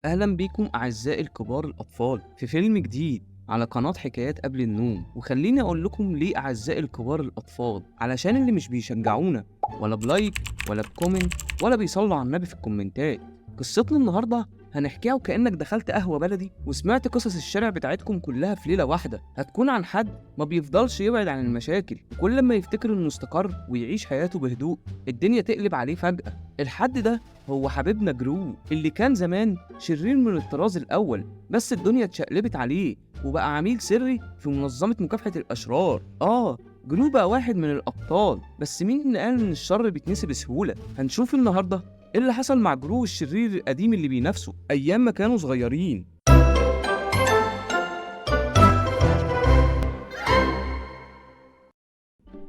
أهلا بيكم أعزائي الكبار الأطفال في فيلم جديد على قناة حكايات قبل النوم. وخليني أقول لكم ليه أعزائي الكبار الأطفال، علشان اللي مش بيشجعونا ولا ب like ولا ب comment ولا بيصلوا على النبي في الكومنتات. قصتنا النهاردة هنحكيها وكأنك دخلت قهوة بلدي وسمعت قصص الشارع بتاعتكم كلها في ليلة واحدة. هتكون عن حد ما بيفضلش يبعد عن المشاكل، وكل ما يفتكر انه استقر ويعيش حياته بهدوء الدنيا تقلب عليه فجأة. الحد ده هو حبيبنا جرو، اللي كان زمان شرير من الطراز الأول، بس الدنيا اتشقلبت عليه وبقى عميل سري في منظمة مكافحة الأشرار. جرو بقى واحد من الأبطال، بس مين اللي قال إن الشر بيتنسي بسهولة؟ هنشوف النهاردة ايه اللي حصل مع جرو الشرير القديم اللي بينافسه ايام ما كانوا صغيرين.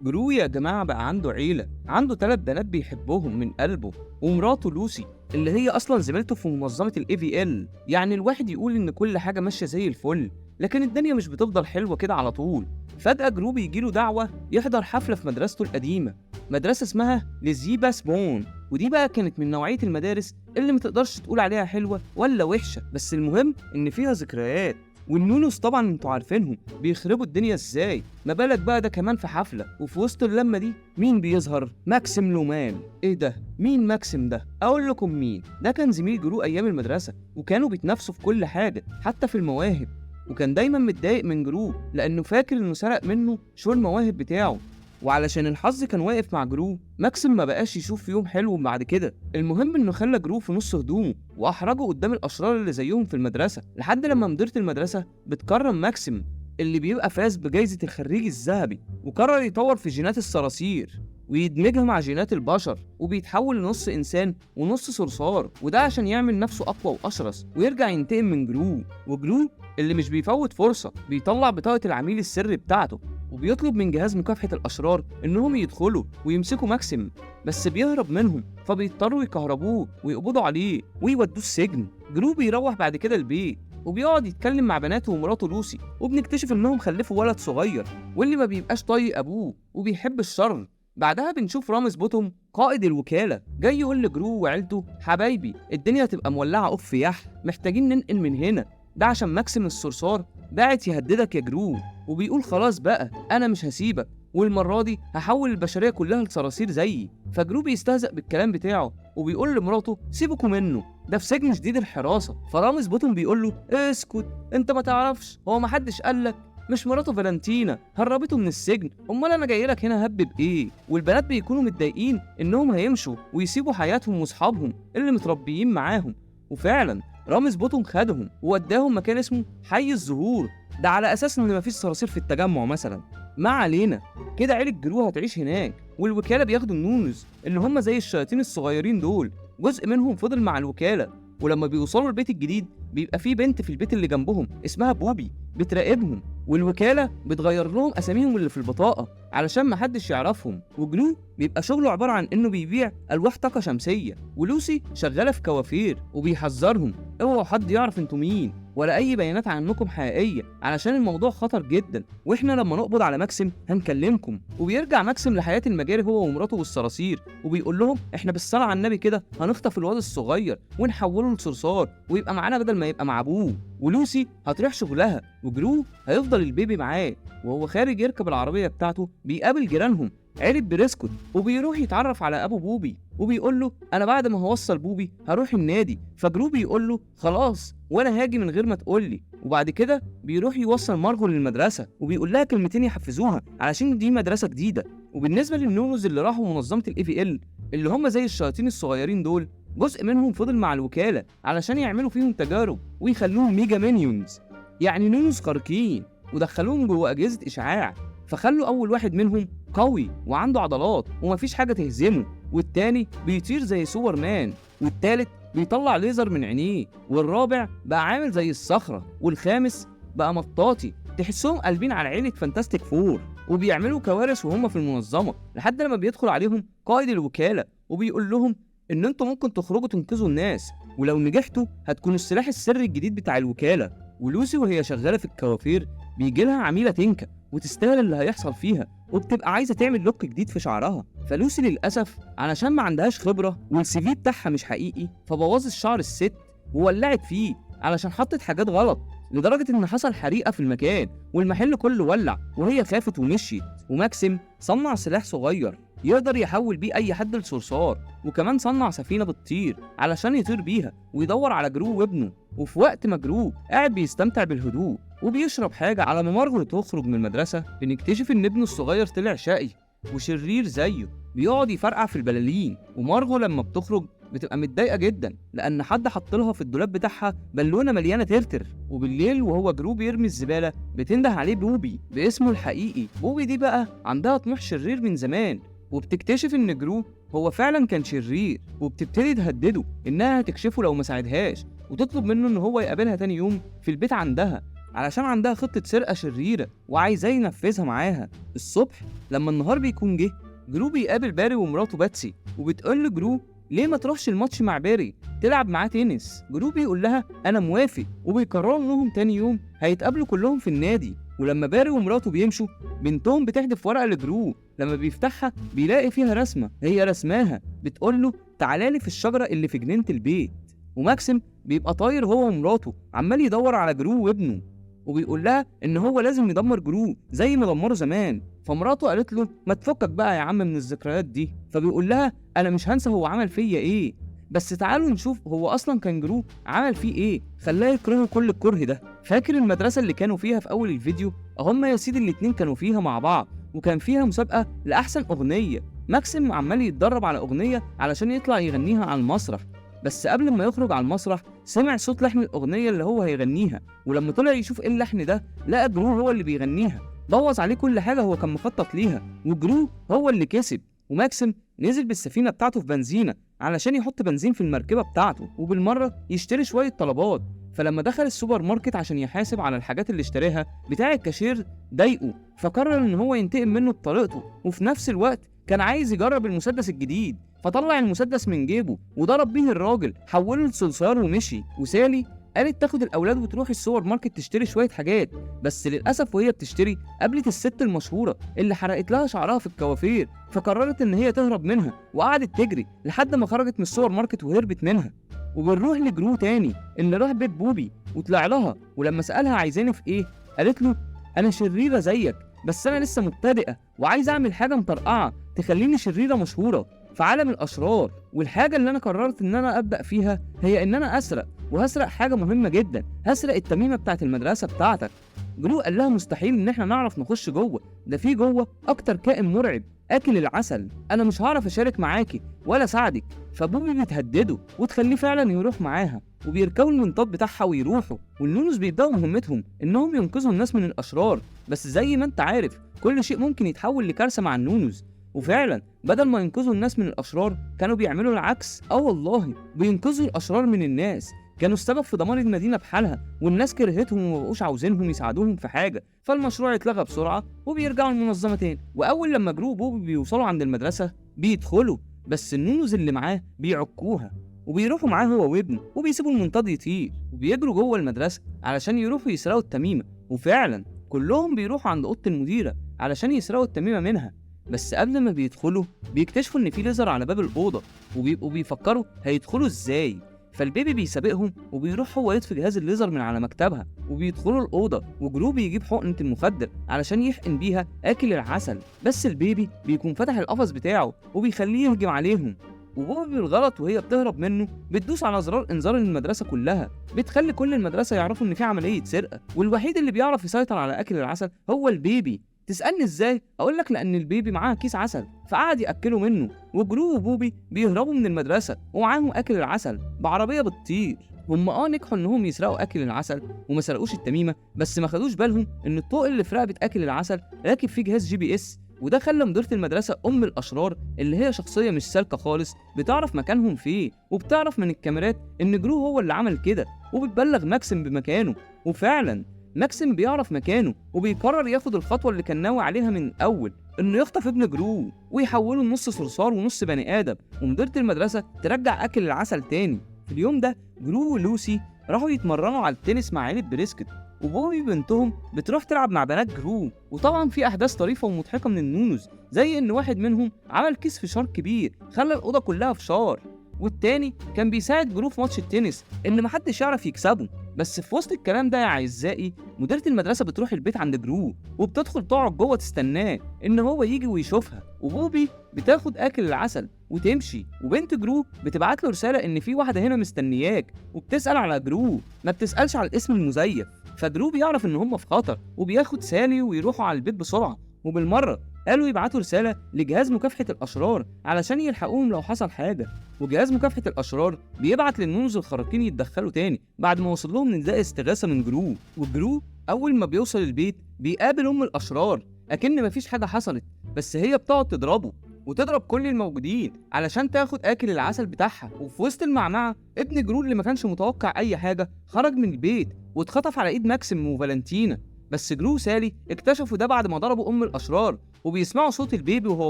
جرو يا جماعة بقى عنده عيلة، عنده 3 بنات بيحبهم من قلبه، ومراته لوسي اللي هي اصلا زميلته في منظمة ال AVL. يعني الواحد يقول ان كل حاجة ماشية زي الفل، لكن الدنيا مش بتفضل حلوة كده على طول. فجأة جرو بيجيله دعوة يحضر حفلة في مدرسته القديمة، مدرسة اسمها ليزيبا سبون، ودي بقى كانت من نوعية المدارس اللي متقدرش تقول عليها حلوة ولا وحشة، بس المهم إن فيها ذكريات. وال nonos طبعا انتوا عارفينهم بيخربوا الدنيا ازاي، ما بالك بقى ده كمان في حفلة. وفي وسط اللمة دي مين بيظهر؟ ماكسيم لومان. ايه ده؟ مين ماكسيم ده؟ اقول لكم مين ده. كان زميل جرو ايام المدرسة، وكانوا بيتنافسوا في كل حاجة حتى في المواهب، وكان دايما متضايق من جرو لانه فاكر انه سرق منه show المواهب بتاعه. وعلشان الحظ كان واقف مع جرو، ماكسيم ما بقاش يشوف يوم حلو بعد كده. المهم انه خلى جرو في نص هدومه واحرجه قدام الاشرار اللي زيهم في المدرسة، لحد لما مديره المدرسة بتكرم ماكسيم اللي بيبقى فاز بجائزة الخريج الذهبي، وقرر يطور في جينات الصراصير ويدمجها مع جينات البشر، وبيتحول لنص انسان ونص صرصار، وده عشان يعمل نفسه اقوى واشرس ويرجع ينتقم من جرو. وجرو اللي مش بيفوت فرصة بيطلع بطاقة العميل السري بتاعته، وبيطلب من جهاز مكافحة الأشرار إنهم يدخلوا ويمسكوا ماكسيم، بس بيهرب منهم، فبيضطروا يكهربوه ويقبضوا عليه ويودوه السجن. جرو بيروح بعد كده البيت وبيقعد يتكلم مع بناته ومراته لوسي، وبنكتشف إنهم خلفوا ولد صغير واللي ما بيبقاش طايق أبوه وبيحب الشر. بعدها بنشوف رامز بوتوم قائد الوكالة جاي يقول لجرو وعيلته حبايبي الدنيا هتبقى مولعة أوف يح، محتاجين ننقل من هنا، ده عشان ماكسيم الصرصار باعت يهددك يا جرو. وبيقول خلاص بقى انا مش هسيبك، والمرة دي هحول البشرية كلها لصراصير زيي. فجرو بيستهزأ بالكلام بتاعه وبيقول لمراته سيبكوا منه، ده في سجن شديد الحراسة. فرامز بوتوم بيقول له اسكت انت ما تعرفش، هو ما حدش قالك؟ مش مراته فالنتينا هربته من السجن، امال انا جاي لك هنا هب بايه؟ والبنات بيكونوا متضايقين انهم هيمشوا ويسيبوا حياتهم واصحابهم اللي متربيين معاهم. وفعلا رامز بوتوم خدهم ووداهم مكان اسمه حي الزهور، ده على اساس ان مفيش صراصير في التجمع مثلا. ما علينا، كده عيلة جرو هتعيش هناك، والوكالة بياخدوا ال nonos اللي هم زي الشياطين الصغيرين دول، جزء منهم فضل مع الوكالة. ولما بيوصلوا البيت الجديد بيبقى في بنت في البيت اللي جنبهم اسمها بوبي بتراقبهم، والوكالة بتغير لهم أساميهم اللي في البطاقة علشان محدش يعرفهم. وجرو بيبقى شغله عبارة عن إنه بيبيع ألواح طاقة شمسية، ولوسي شغالة في كوافير وبيحذرهم اوعوا حد يعرف انتوا مين ولا أي بيانات عنكم حقيقية علشان الموضوع خطر جدا، واحنا لما نقبض على ماكسيم هنكلمكم. وبيرجع ماكسيم لحياة المجاري هو ومراته والصراصير، وبيقول لهم احنا بالصلاة على النبي كده هنخطف الواد الصغير ونحوله لصرصار ويبقى معانا بدل ما يبقى مع ابوه. ولوسي هتروح شغلها وجرو هيفضل ال baby معاه. وهو خارج يركب العربية بتاعته بيقابل جيرانهم عيلة بريسكوت، وبيروح يتعرف على ابو بوبي وبيقول له انا بعد ما هوصل بوبي هروح النادي. فجرو بيقول له خلاص وانا هاجي من غير ما تقول لي. وبعد كده بيروح يوصل مارجو للمدرسة وبيقول لها كلمتين يحفزوها علشان دي مدرسة جديدة. وبالنسبة لل nonos اللي راحوا منظمة ال AVL اللي هم زي الشياطين الصغيرين دول، جزء منهم فضل مع الوكالة علشان يعملوا فيهم تجارب ويخلوهم mega minions، يعني nonos خارقين، ودخلوهم جوه أجهزة إشعاع. فخلوا أول واحد منهم قوي وعنده عضلات ومفيش حاجة تهزمه، والتاني بيطير زي سوبرمان، والتالت بيطلع ليزر من عينيه، والرابع بقى عامل زي الصخرة، والخامس بقى مطاطي. تحسهم قلبين على عيلة Fantastic Four وبيعملوا كوارث وهم في المنظمة، لحد لما بيدخل عليهم قائد الوكالة وبيقول لهم إن انتوا ممكن تخرجوا تنقذوا الناس، ولو نجحتوا هتكونوا السلاح السري الجديد بتاع الوكالة. ولوسي وهي شغالة في الكوافير بيجي لها عميلة تنكا وتستاهل اللي هيحصل فيها، وبتبقى عايزة تعمل look جديد في شعرها. فلوسي للأسف علشان ما عندهاش خبرة وال CV بتاعها مش حقيقي فبوظت شعر الست وولعت فيه علشان حطت حاجات غلط، لدرجة إن حصل حريقة في المكان والمحل كله ولع، وهي خافت ومشيت. وماكسيم صنع سلاح صغير يقدر يحول بيه أي حد لصرصار، وكمان صنع سفينة بتطير علشان يطير بيها ويدور على جرو وابنه. وفي وقت ما جرو قاعد بيستمتع بالهدوء وبيشرب حاجة على ما مارجو تخرج من المدرسة، بنكتشف إن ابنه الصغير طلع شقي وشرير زيه، بيقعد يفرقع في البلالين. ومارجو لما بتخرج بتبقى متضايقة جدا لأن حد حط لها في الدولاب بتاعها بالونة مليانة ترتر. وبالليل وهو جرو بيرمي الزبالة بتنده عليه بوبي باسمه الحقيقي. بوبي دي بقى عندها طموح شرير من زمان، وبتكتشف إن جرو هو فعلا كان شرير، وبتبتدي تهدده إنها هتكشفه لو ما ساعدهاش، وتطلب منه إن هو يقابلها تاني يوم في البيت عندها علشان عندها خطة سرقة شريرة وعايزاه ينفذها معاها. الصبح لما النهار بيكون جه، جرو بيقابل باري ومراته باتسي، وبتقول لجرو ليه ما تروحش الماتش مع باري تلعب معاه تنس. جرو بيقول لها انا موافق، وبيقرروا انهم تاني يوم هيتقابلوا كلهم في النادي. ولما باري ومراته بيمشوا، بنتهم بتحدف ورقة لجرو، لما بيفتحها بيلاقي فيها رسمة هي رسماها، بتقول له تعالالي في الشجرة اللي في جنينة البيت. وماكسيم بيبقى طاير هو ومراته عمال يدور على جرو وابنه، وبيقول لها ان هو لازم يدمر جرو زي ما دمره زمان. فمراته قالت له ما تفكك بقى يا عم من الذكريات دي، فبيقول لها انا مش هنسى هو عمل فيا ايه، بس تعالوا نشوف هو اصلا كان جرو عمل فيه ايه خلاه يكرهه كل الكره ده. فاكر المدرسة اللي كانوا فيها في اول الفيديو؟ اهم يا سيدي الاتنين كانوا فيها مع بعض، وكان فيها مسابقة لاحسن اغنية. ماكسيم عمال يتدرب على اغنية علشان يطلع يغنيها على المسرح، بس قبل ما يخرج على المسرح سمع صوت لحن الاغنية اللي هو هيغنيها، ولما طلع يشوف ايه اللحن ده لقى جرو هو اللي بيغنيها. بوظ عليه كل حاجة هو كان مخطط ليها، وجرو هو اللي كسب. وماكسيم نزل بالسفينة بتاعته في بنزينة علشان يحط بنزين في المركبة بتاعته، وبالمره يشتري شوية طلبات. فلما دخل السوبر ماركت عشان يحاسب على الحاجات اللي اشتراها، بتاع الكاشير ضايقه، فقرر ان هو ينتقم منه بطريقته، وفي نفس الوقت كان عايز يجرب المسدس الجديد، فطلع المسدس من جيبه وضرب بيه الراجل، حوله لصلصال ومشي. وسالي قالت تاخد الاولاد وتروح السوبر ماركت تشتري شوية حاجات، بس للاسف وهي بتشتري قابلت الست المشهورة اللي حرقت لها شعرها في الكوافير، فقررت ان هي تهرب منها، وقعدت تجري لحد ما خرجت من السوبر ماركت وهربت منها. وبنروح لجرو تاني اللي راح بيت بوبي وطلع لها، ولما سالها عايزاني في ايه قالت له انا شريرة زيك، بس انا لسه مبتدئة وعايزه اعمل حاجة مطرقعه تخليني شريرة مشهورة في عالم الاشرار، والحاجة اللي انا قررت ان انا ابدا فيها هي ان انا اسرق، وهسرق حاجة مهمة جدا، هسرق التميمه بتاعت المدرسة بتاعتك. جرو قال لها مستحيل ان احنا نعرف نخش جوه، ده في جوه اكتر كائن مرعب اكل العسل، انا مش هعرف اشارك معاكي ولا اساعدك. فبوبي بتهدده وتخليه فعلا يروح معاها، وبيركبوا المنطاد بتاعها ويروحوا. والنونوس بيبداوا مهمتهم انهم ينقذوا الناس من الاشرار، بس زي ما انت عارف كل شيء ممكن يتحول لكارثه مع النونوز. وفعلا بدل ما ينقذوا الناس من الاشرار كانوا بيعملوا العكس، والله بينقذوا الاشرار من الناس، كانوا السبب في دمار المدينة بحالها، والناس كرهتهم وما بقوش عاوزينهم يساعدوهم في حاجة، فالمشروع اتلغى بسرعة وبيرجعوا المنظمة تاني. واول لما جرو وبوبي بيوصلوا عند المدرسة بيدخلوا، بس النونوز اللي معاه بيعكوها وبيروحوا معاه هو وابنه، وبيسيبوا المنطاد يطير، وبيجروا جوه المدرسة علشان يروحوا يسرقوا التميمه. وفعلا كلهم بيروحوا عند اوضة المديرة علشان يسرقوا التميمه منها، بس قبل ما بيدخلوا بيكتشفوا ان في ليزر على باب الاوضة، وبيبقوا بيفكروا هيدخلوا ازاي. فالبيبي بيسابقهم وبيروح هو يطفي جهاز الليزر من على مكتبها، وبيدخلوا الاوضة، وجرو بيجيب حقنه المخدر علشان يحقن بيها اكل العسل، بس البيبي بيكون فتح القفص بتاعه وبيخليه يهجم عليهم. وبوبي بالغلط وهي بتهرب منه بتدوس على زرار انذار المدرسة كلها، بتخلي كل المدرسة يعرفوا ان في عملية سرقه، والوحيد اللي بيعرف يسيطر على اكل العسل هو البيبي. تسألني ازاي؟ اقول لك لان البيبي معاه كيس عسل فقعد ياكله منه. وجرو وبوبي بيهربوا من المدرسة ومعاهم اكل العسل بعربيه بتطير. هم نجحوا انهم يسرقوا اكل العسل وما سرقوش التميمه، بس ما خدوش بالهم ان الطوق اللي في رقبة اكل العسل راكب فيه جهاز GPS، وده خلى مديرة المدرسة أم الأشرار اللي هي شخصية مش سالكة خالص بتعرف مكانهم فين، وبتعرف من الكاميرات إن جرو هو اللي عمل كده، وبتبلغ ماكسيم بمكانه. وفعلا ماكسيم بيعرف مكانه وبيقرر ياخد الخطوة اللي كان ناوي عليها من الأول، إنه يخطف ابن جرو ويحوله لنص صرصار ونص بني آدم، ومديرة المدرسة ترجع أكل العسل تاني. في اليوم ده جرو ولوسي راحوا يتمرنوا على التنس مع عيلة بريسكت، وبوبي بنتهم بتروح تلعب مع بنات جرو. وطبعا في احداث طريفه ومضحكه من النونوز، زي ان واحد منهم عمل كيس فشار كبير خلى الاوضة كلها فشار، والتاني كان بيساعد جرو في ماتش التنس ان محدش يعرف يكسبه. بس في وسط الكلام ده يا اعزائي، مديرة المدرسة بتروح البيت عند جرو وبتدخل تقعد جوه تستناه ان هو يجي ويشوفها. وبوبي بتاخد اكل العسل وتمشي، وبنت جرو بتبعت له رسالة ان في واحدة هنا مستنياك، وبتسأل على جرو، ما بتسألش على الاسم المزيف. فجرو بيعرف ان هم في خطر وبياخد سالي ويروحوا على البيت بسرعة، وبالمرة قالوا يبعتوا رسالة لجهاز مكافحة الأشرار علشان يلحقوهم لو حصل حاجة. وجهاز مكافحة الأشرار بيبعت لل nonos الخارقين يتدخلوا تاني بعد ما وصل لهم نداء استغاثة من جرو. وجرو أول ما بيوصل البيت بيقابل أم الأشرار أكن مفيش حاجة حصلت، بس هي بتقعد تضربه وتضرب كل الموجودين علشان تاخد اكل العسل بتاعها. وفي وسط المعمعة ابن جرو اللي ما كانش متوقع اي حاجة خرج من البيت واتخطف على ايد ماكسيم وفالنتينا. بس جرو وسالي اكتشفوا ده بعد ما ضربوا ام الاشرار، وبيسمعوا صوت البيبي وهو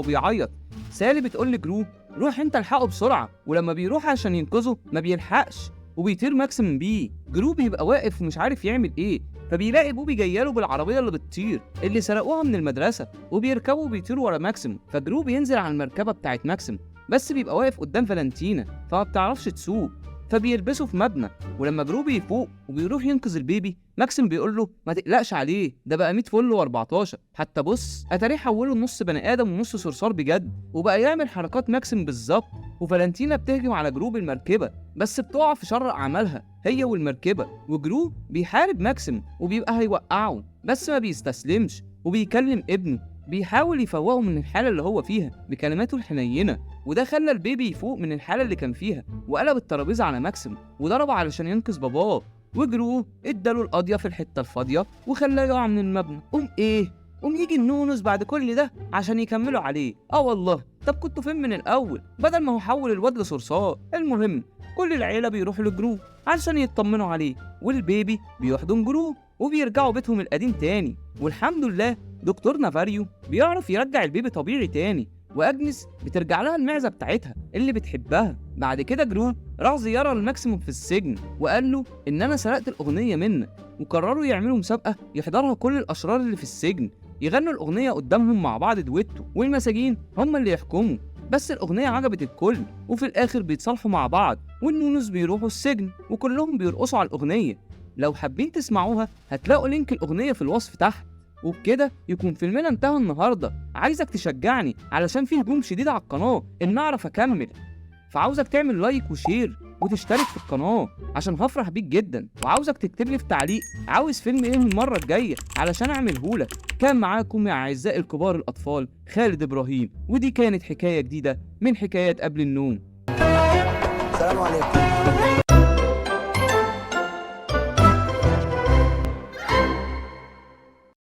بيعيط. سالي بتقول لجرو روح انت الحقه بسرعة، ولما بيروح عشان ينقذه ما بيلحقش وبيطير ماكسيم بيه. جرو بيبقى واقف ومش عارف يعمل ايه، فبيلاقي بوبي جاياله بالعربية اللي بتطير اللي سرقوها من المدرسة، وبيركبوا وبيطيروا ورا ماكسيم. فجرو بينزل على المركبة بتاعت ماكسيم، بس بيبقى واقف قدام فالنتينا فما بتعرفش تسوق، فبيلبسه في مبنى. ولما جرو بيفوق وبيروح ينقذ البيبي، ماكسيم بيقول له ما تقلقش عليه، ده بقى 100 فل و14، حتى بص اتاريه حوله نص بني ادم ونص صرصار بجد، وبقى يعمل حركات ماكسيم بالظبط. وفالنتينا بتهجم على جرو بالمركبه، بس بتقع في شر اعمالها هي والمركبه. وجرو بيحارب ماكسيم وبيبقى هيوقعه، بس ما بيستسلمش وبيكلم ابنه، بيحاول يفوقه من الحالة اللي هو فيها بكلماته الحنينه، وده خلى البيبي يفوق من الحالة اللي كان فيها، وقلب الترابيزة على ماكسيم وضربه علشان ينقذ باباه. وجرو اداله القضية في الحتة الفاضيه وخلاه يقع من المبنى. قوم ايه؟ قوم يجي ال nonos بعد كل ده عشان يكملوا عليه. اه والله، طب كنتوا فين من الاول بدل ما هو حول الواد لصرصار؟ المهم كل العيلة بيروحوا لجرو علشان يطمنوا عليه، والبيبي بيحضن جرو وبيرجعوا بيتهم القديم تاني. والحمد لله دكتور نافاريو بيعرف يرجع البيبي طبيعي تاني، واجنس بترجع لها المعزه بتاعتها اللي بتحبها. بعد كده جرو راح زيارة لماكسيموم في السجن وقال له ان انا سرقت الاغنية منك، وقرروا يعملوا مسابقة يحضرها كل الاشرار اللي في السجن، يغنوا الاغنية قدامهم مع بعض دويتو، والمساجين هم اللي يحكموا. بس الاغنية عجبت الكل، وفي الاخر بيتصالحوا مع بعض، وال nonos بيروحوا السجن وكلهم بيرقصوا على الاغنية. لو حابين تسمعوها هتلاقوا link الاغنية في الوصف تحت. وبكده يكون فيلمنا انتهى النهارده. عايزك تشجعني علشان في هجوم شديد على القناة ان اعرف اكمل، فعاوزك تعمل like و share وتشترك في القناة عشان هفرح بيك جدا. وعاوزك تكتب لي في تعليق عاوز فيلم ايه المرة الجاية علشان اعملهولك. كان معاكم يا اعزائي الكبار الاطفال خالد ابراهيم، ودي كانت حكاية جديدة من حكايات قبل النوم. السلام عليكم.